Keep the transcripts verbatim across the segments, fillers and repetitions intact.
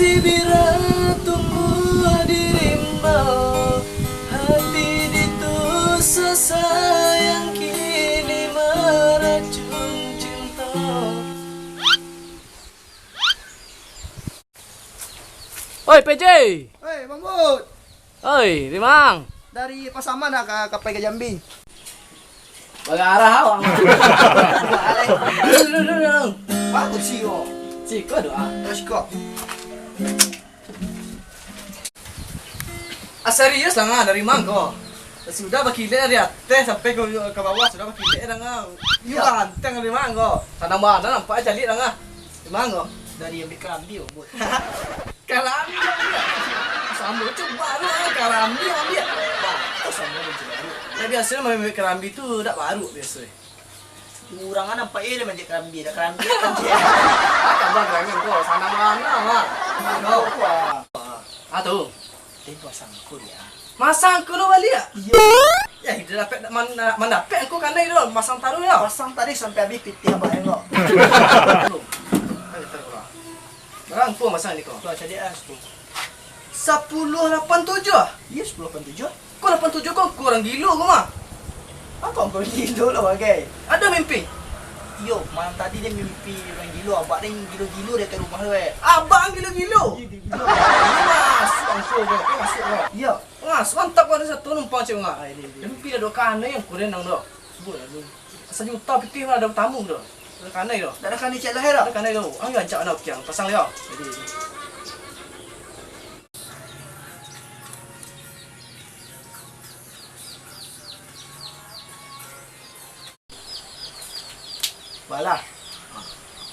Bibir tumbuah di rimba, hati ditusah sayang kini maracun cinta. Oi, P J! Oi, Bang Bud! Oi, Rimang! Dari Pasaman lah ka, ka pai ka Jambi. Bagarah awak. Dulu, dulu, dulu. Bagus sih, oh. Siko doa. Terus kok. Ah, serius lah, Nga, dari mangko. Sudah bakilek dari ateh sampai ke, ke bawah, sudah bakilek dah, Nga. Iyo. Ganteng dari mangko. Sanang bana nampak caliak dah, Nga. Dari mangko. Dari ambil kerambi, oh, Bud. Kerambi ambiak. Samo cubo baru, Nga, kerambi ambiak. Wah, itu samo cubo baru. Nah, biasonyo ambiak kerambi tu dak baru biasonyo. Urang kan nampak, eh, dia manjek kerambi, dah kerambi kan manjek. Ah, tabang kerambi ko, sanang bana, Mak. Aduh, wah. Ah, tu. Tadi pasang ko dia. Masang ko lo baliak? Iyo. Ya, dia dapek man-, mandapek ko kanai tu, masang taruih yo. Pasang tadi sampai habis pitih abah ko. Belum. Ayo, taruh lah. Barang ko masang ni ko. Tu, cari ah, tu. Sapuluah lapan tujuah? Iyo, sapuluah lapan tujuah. Ko lapan tujuah ko, ko urang gilo ko mah. Apo urang gilo lah bagai? Ado mimpi? Iyo, malam tadi den mimpi urang gilo, abak den gilo-gilo di ateh rumah tu, eh. Abak gilo-gilo? Iyo, gilo. Masuak angko ko, ko masuak ko. Iyo. Mas, mantap ko ado satu numpang cewek ngak. Ai, di, di. Mimpi dah dua kanai yang kurang nang dok. Buat lah tu. Sajuta pitih mah ado tamu tu. Ado kanai tu. Dak ado kanai cek lahir tu. Ado kanai tu. Ayo, ancak anak ukiang. Pasang yo. Jadi. Balah.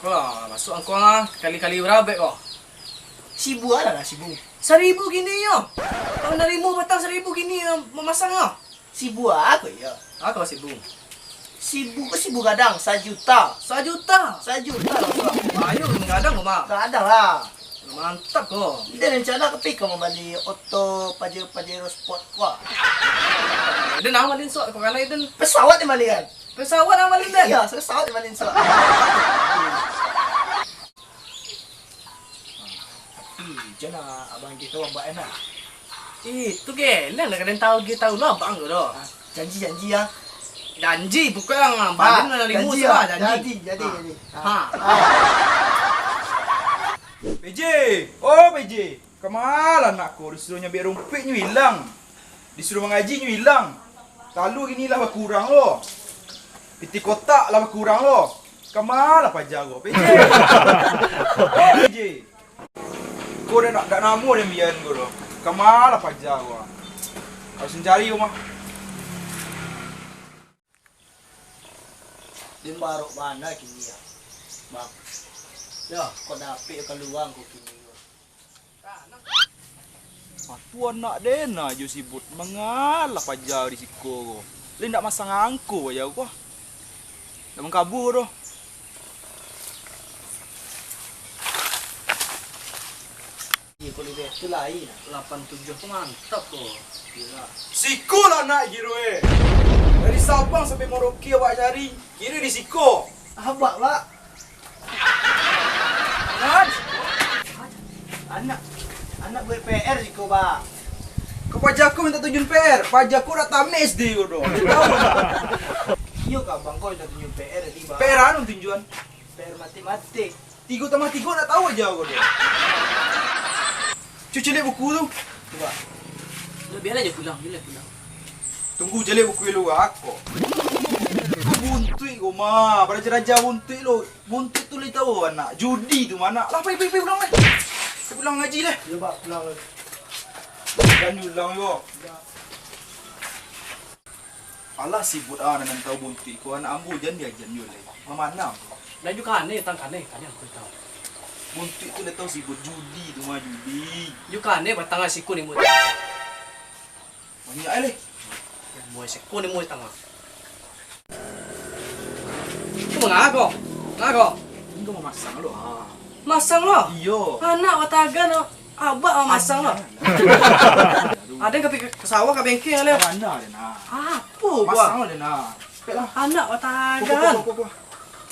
Ko lah, masuak angkuang ah, kali-kali barabek ko. Sibu lah, lah sibu. Saribu kini yo. Kalau narimo batang saribu kini yo, mamasang yo. Sibu a ko iyo? Ako sibu? Sibu ko sibu gadang, sajuta. Sajuta? Sajuta lah, Bang. Ayo, gadang ko, Bang. Gadang lah. Mantap ko. Ida rencana ka pai ka mambali oto Pajero, Pajero Sport ko. Ida nang mambali sok, ko kanai ida. Pesawat nan mambali kan? Pesawat nan mambali ida? Iyo, pesawat nan mambali sok. Tapi, jan lah abang gi tahu abak enak. Ih, tu geleng dah, kadang tahu gi tahu lo abang tu doh. Ah, janji, janji ah. Janji, pokok yang abang Ah, limo janji sudah, ah, janji. Janji, jadi, Ah. jadi. Ah. Ah. P J, oh P J, kama lah anak ko, disuruah nyabik rumpuik nyo ilang. Disuruah mangaji nyo ilang. Talu kini lah bakurang lo. Pitih kotak lah bakurang lo. Kama lah paja ko, P J. Oh, P J. Ko dak, dak namo den bian ko doh. Kama lah paja ko. Harus mancari ko mah. Den barok bana kini ya. Bang. Yo, kok dapek kaluang ko kini ko. Atu anak den ajo sibut, mangalah paja di siko ko. Lai ndak masang angko paja ko. Ndak mangkabua doh. Iyo, kalau itu lain. Lapan tujuah tu mantap ko. Gila. Siko lah nak giro eh. Dari Sabang sampai Merauke awak cari, kiro di siko. Abak, Pak. Kan? Anak, anak buek P R siko, Pak. Ko paja ko minta tunjuan P R, paja ko dak tamat S D ko doh. Tahu dak? Iyo ka, Bang, ko minta tunjuan P R tadi, Bang. P R anu tunjuan? P R matematik. Tigo tambah tigo dak tahu aja ko doh. Cuci lihat buku tu. Coba. Dah, biarlah je pulang, biarlah pulang. Tunggu je lihat buku lu ako. Ko buntuik ko mah, baraja-raja buntuik lo. Buntuik tu lai tahu anak. Judi tu mah anak. Lah, pai, pai, pai pulang, pai. Pai pulang ngaji lah. Yo, Pak, pulang. Jangan ulang yo. Alah sibut ah, nan tahu buntuik ko anak ambo jan diajan yo lai. Mamanang. Lah, ju kanai, tang kanai, kanai aku tahu. Buntuik tu lah tahu sibut judi tu mah, judi. Ju kanai batang siko ni murid. Banyak eh leh. Muai siko ni muai tangah. Itu mangako? Mangako? Ini ko mamasang lo ah. Masang lo? Iyo. Anak batagan lo. Abak mamasang lo. Anak. Ado ka pai ka sawah ka bengkel leh. Anak ado nah. Apo gua? Masang ado nah. Pek lah. Anak batagan. Ko, ko, ko, ko, ko.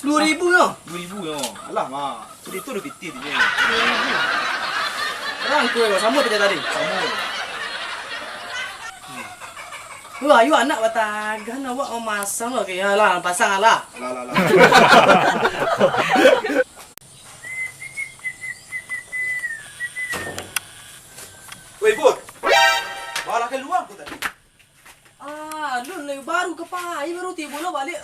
Duo ribu nyo. Duo ribu nyo. Alah mah. Cerito duo pitih tu nyo. Duo ribu. Rangkul ko, samo pecah tadi. Samo. Wah, ayo anak batagah nak awak mamasang lo. Okey, alah, pasang alah. Alah, alah, alah. Woi, Bud. Balah kalua ko tadi. Ah, alun lai, baru ka pai, baru tibo lo baliak.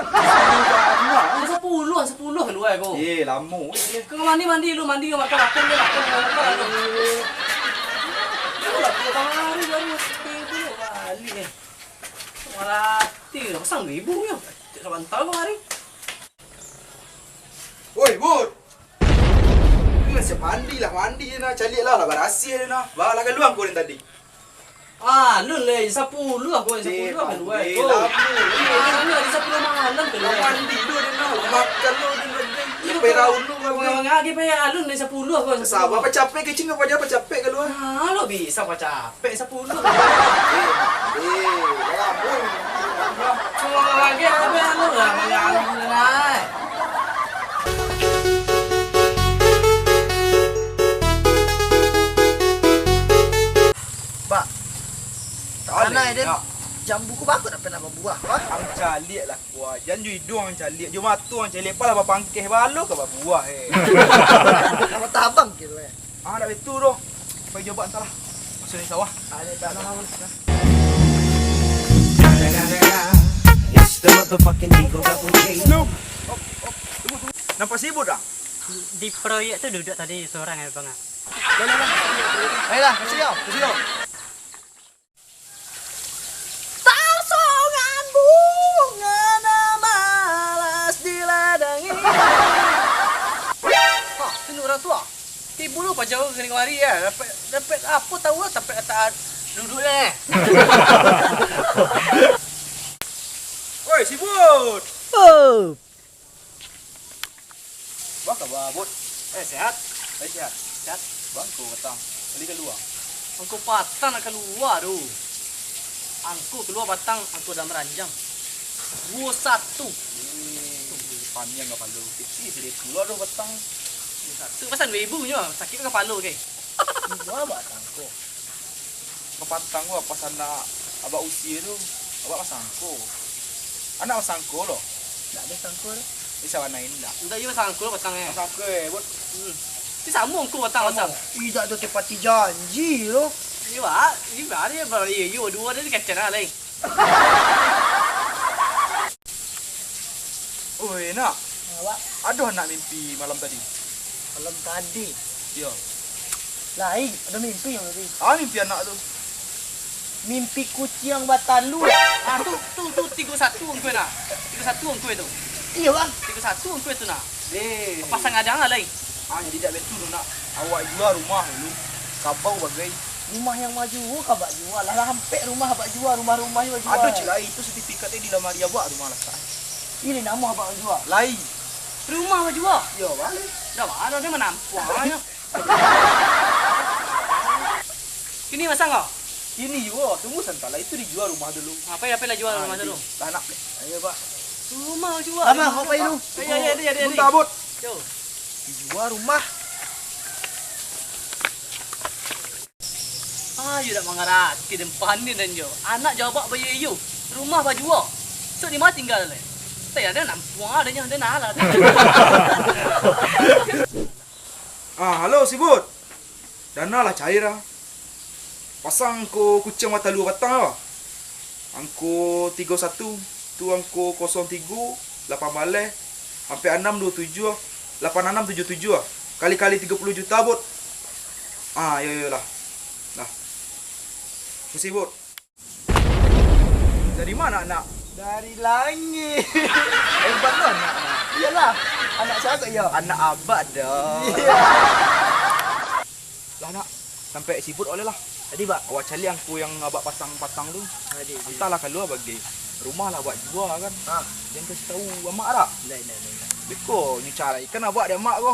Sapuluah, sapuluah kalua ko. Eh, lamo. Ka mandi, mandi lu, mandi, makan, makan, makan, makan, makan. Alah, tibo baru, baru tibo lo baliak, eh. Malatih, pasang duo ribu nyo. Cek sabanta kamari. Woi, Bud. Ni lah siap mandi lah, mandi je nah, caliak lah, lah barasiah je nah. Balah kalua ko dari tadi. Ah, alun lai, sapuluah ko, eh, sapuluah kalua ko. Lamo. Ah, alun lai, sapuluah malam kalua. Lah mandi lu dia nah, lah makan lu dia nah. Iyo, lah peraun lu, lah. Ngagih payah alun lai, sapuluah ko, sapuluah. Saba, apa capek kecing, apa aja, apa capek kalua. Ah, lo bisa, apa capek. Pek sapuluah. Eh, eh, dah lah, boy. Cuma lagi apa lu lah, mengganggu lah. Pak, tak anai den. Jambu ko bako dak pernah babuah, Pak. Ang caliak lah, kuah. Jan jo iduang ang caliak, jo mato ang caliak, pala bapangkeh balo ka babuah, eh. Nama tabang kiro, eh? Ah, dak betul doh. Pai jo bak antahlah. Masuak di sawah. Ada tanah lawan. It's the motherfucking Eagle Double G. Nampak sibuk dah? Di proyek tu duduk tadi seorang ya, Bang, ah. Dah, dah, dah. Baiklah, kasih yo. Kasih yo. Tasongan bunga nan malas di ladang ini. Ah, tu urang tu ah. Tibo lo paja kini kamari ya. Dapek, dapek apo tau lah, sampai kata duduk eh. Woi, Sibut. Oh. Bah, kaba, Bot? Eh, sehat? Eh, sehat. Sehat. Bang, ko patang. Bali kalua. Angku patang nak kalua tu. Angku kalua patang, angku dalam ranjang. Duo satu. Eh, panjang kapalo. Kecil sih kalua doh patang. Duo satu. Pasang duo ribu nyo, sakik kapalo ke? Jual batang ko. Kapatang ko, pas anak abak usia tu, abak masangko. Anak masangko lo. Ndak ado sangko tu. Bisa warnain ndak? Ndak, iyo masangko lo patang eh. Masangko eh, Bot. Hmm. Ti samo angku patang patang. Ih, dak ado tepati janji lo. Iyo, Bak. Iyo, Bak. Iyo, iyo, duo ado di kacan lah, lai. Oi, nak. Awak? Adoh nak mimpi malam tadi. Malam tadi? Iyo. Lain, ado mimpi yang tadi. Ah, mimpi anak tu. Mimpi kuciang batalu. Ah, tu, tu, tu tigo satu angku nak. Tigo satu angku tu. Iyo, Bang. Tigo satu angku tu nak. Eh. Pasang adang lah, lai. Ah, jadi dak betul tu nak. Awak jua rumah dulu. Kabau bagai. Rumah yang maju, ka bak jua. Lah, lah ampek rumah bak jua, rumah-rumah bak jua. Ado cik lai, itu sertifikatnya di lamari awak rumah latak. Ini namo bak jua. Lai. Rumah bak jua? Yo, balik. Dah, dah, dah manampuang nyo. Kini masang kau? Kini juo, tunggu santalo itu dijual rumah dulu. Apa ya, apa lah jual rumah dulu? Lah nak. Ayo, Pak. Rumah jual. Abang, kau pai dulu. Ayo, ayo, ayo, ayo. Bunta, Bot. Yo. Dijual rumah. Ah, yo dak mangarati den panin den yo. Anak jawab bayo iyo. Rumah bajua. So di ma tinggal le? Teh ada nampuang ada nyo, ada nala. Ah, halo, Sibut. Dana lah cair ah. Pasang angko kuciang mata lua batang ah. Angko tigo satu, tu angko kosong tigo, lapan baleh, ampek anam duo tujuah, lapan anam tujuah tujuah ah. Kali-kali tigo puluah juta, Bot. Ah, yo, yo lah. Lah. Misi, Bot. Dari ma, Nak? Dari langik. Hebat lo, Nak. Iyolah, anak sia ko yo? Anak abak doh. Iyo. Lah, Nak, sampai Sibut oleh lah. Jadi, Bak? Awak caliak angko yang abak pasang patang tu. Adi, adi. Antahlah kalua bagai. Rumah lah abak jua kan. Ha. Jan kasih tau amak dak? Indak, indak, indak, indak. Beko, nyo caraikan abak dek amak ko.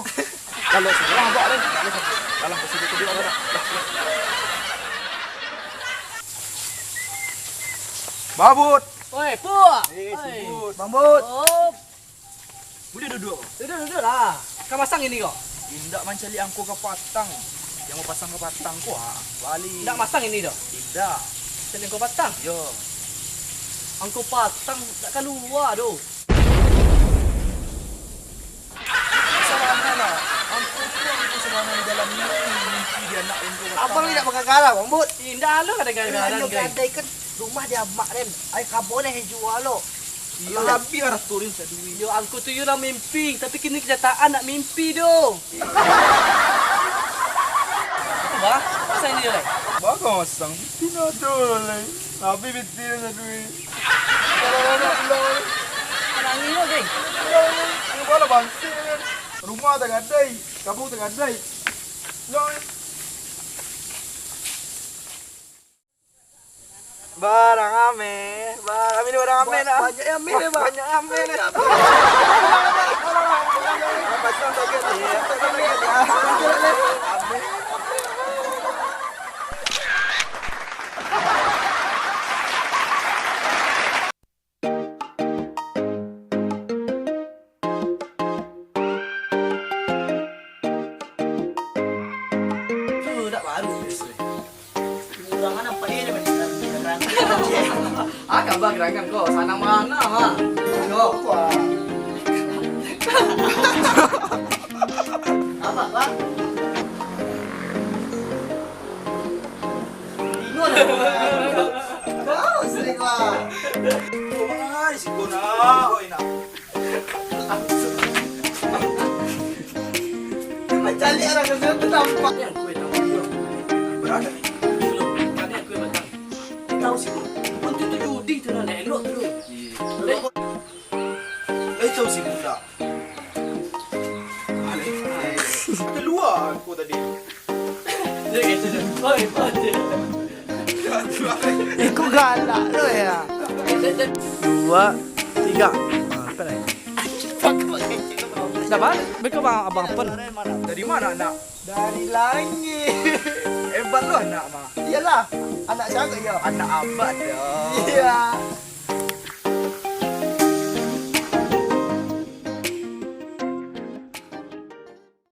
Kalau surang abak deh, dak ado satu. Alah, kasih duduak dulu, dah. Babut. Oi, Puk. Eh, Oi. Sibut. Bang Bot. Oh. Buliah duduak ko? Duduak, duduak lah. Ka masang ini ko? Indak mancaliak angko ka patang. Yang mau pasang ke patang ko, ah, bali. Ndak masang ini doh? Indak. Sen angko patang? Yo. Angko patang ndak kalua doh. Sabana lah. Angko tu, angko sabana di dalam mimpi, mimpi di anak angko patang. Abang ni nak bagagara, Bang Bud? Indak lo kada gara-gara. Ayo, gadai kan rumah di amak den. Ai kabo den jua lo. Iyo. Lah habih lah rato den saduri. Yo, angko tu yo lah mimpi, tapi kini kenyataan nak mimpi doh. Bah, pasang ini lai. Bah, kau masang piti nado lai. Habis piti nado lai. Kalau nak pulang lai. Nangih lo, geng. Pulang lai. Ayo, bah lah bangkit lai. Rumah tagadai, kampung tagadai. Pulang lai. Barang ameh, barang ameh ni barang ameh nak. Banyak yang ameh ni, Bang. Banyak yang ameh ni. Pasang saja ni. Pasang saja ni. Tu dak baru, guys. Urang kan nampak dia macam gerang-gerang. Ah, kabar gerangan kau, sanang mana, ha? Yo. Apa, Bang? Bingung lah. Kau sering, Bang. Kau mana di situ, nak? Kau enak. Macam ni orang kecil tu nampak. Yang kue tahu dia. Berada ni. Bukan yang kue batang. Tahu sih, pun tu, tu judi tu lah, nak elok tu. Iya. Eh, tahu sih budak. Keluar aku tadi. Iko galak tu ya. Dua, tiga. Ah, apa lagi? Dapat? Mereka abang, abang apa? Dari mana anak? Dari langit. Hebat lo anak mah. Iyalah, anak siapa ya? Anak abah dah. Iya.